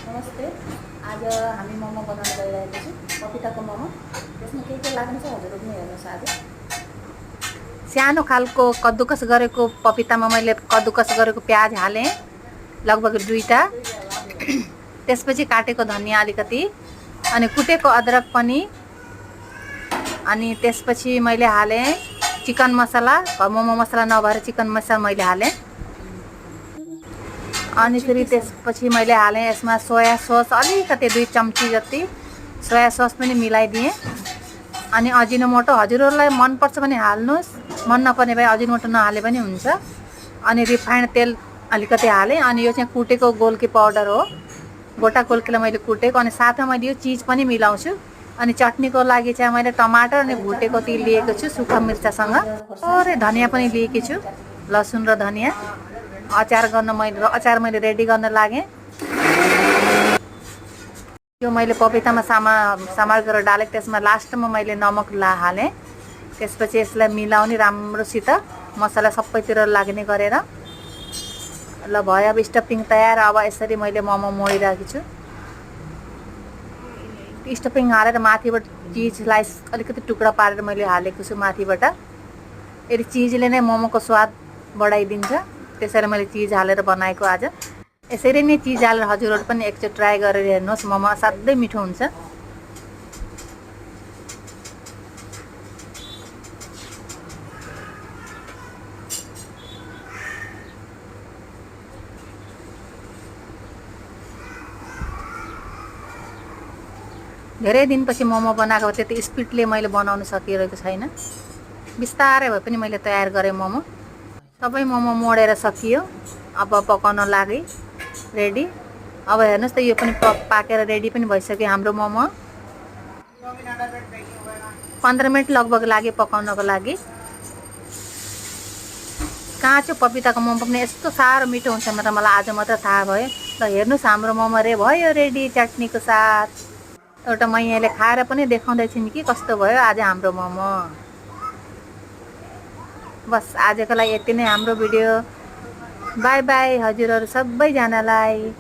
नमस्ते। आज हामी मोमो बनाउन गइरहेको छु, पपिताको मोमो। त्यसमा के लाग्ने छ हजुरहरू पनि हेर्नुहोस्। आज सानो खालको कद्दुकस गरेको पपितामा मैले कद्दुकस गरेको प्याज हालेँ लगभग 2टा। त्यसपछि काटेको धनिया अलिकति, अनि कुटेको अदरक पनि, अनि त्यसपछि मैले हालेँ चिकन मसला। मोमो मसला नभएर चिकन मसला मैले हालेँ। अनि फेरि त्यसपछि मैले हालेँ यसमा सोया सस अलिकति 2 चम्ची जति सोया सस पनि मिलाइदिएँ। अनि अजिनोमोटो हजुरहरूलाई मनपर्छ भने हाल्नुहोस्, मन नपर्ने भए अजिनोमोटो नहाले पनि हुन्छ। अनि रिफाइन्ड तेल अलिकति हालेँ। अनि यो चाहिँ कुटेको गोल्की पाउडर हो, गोटा गोल्कीलाई मैले कुटेको। अनि साथमा मैले यो चिज पनि मिलाउँछु। अनि चटनीको लागि चाहिँ मैले टमाटर अनि भुटेको तिल लिएको छु सुक्खा मिर्चासँग। थोरै धनियाँ पनि लिएकी छु, लसुन र धनियाँ। अचार मैले रेडी गर्न लागेँ। यो मैले पपितामा सामग्रीहरू डालेँ। त्यसमा लास्टमा मैले नमक हालेँ। त्यसपछि यसलाई मिलाउने राम्रोसित, मसला सबैतिर लाग्ने गरेर। ल भयो, अब स्टफिङ तयार। अब यसरी मैले मोमो मोडिरहेको छु। स्टफिङ हालेर माथिबाट चिजलाई अलिकति टुक्रा पारेर मैले हालेको छु माथिबाट। यदि चिजले नै मोमोको स्वाद बढाइदिन्छ, त्यसैले मैले चिज हालेर बनाएको आज। यसरी नै चिज हालेर हजुरहरू पनि एकचोटि ट्राई गरेर हेर्नुहोस्, मोमो असाध्यै मिठो हुन्छ। धेरै दिनपछि मोमो बनाएको, त्यति स्पिडले मैले बनाउन सकिरहेको छैन। बिस्तारै भए पनि मैले तयार गरेँ मोमो। सबै मोमो मोडेर सकियो। अब पकाउन लागि रेडी। अब हेर्नुहोस् त, यो पनि पाकेर रेडी पनि भइसक्यो हाम्रो मोमो। 15 मिनट लगभग लाग्यो पकाउनको लागि। काँचो पपिताको मोमो पनि यस्तो साह्रो मिठो हुन्छ भनेर मलाई आज मात्र थाहा भयो। ल हेर्नुहोस्, हाम्रो मोमो भयो रेडी चटनीको साथ। एउटा मैयाले खाएर पनि देखाउँदैछिन् कि कस्तो भयो आज हाम्रो मोमो। बस आजको लागि यति नै हाम्रो भिडियो। बाई बाई हजुरहरू सबैजनालाई।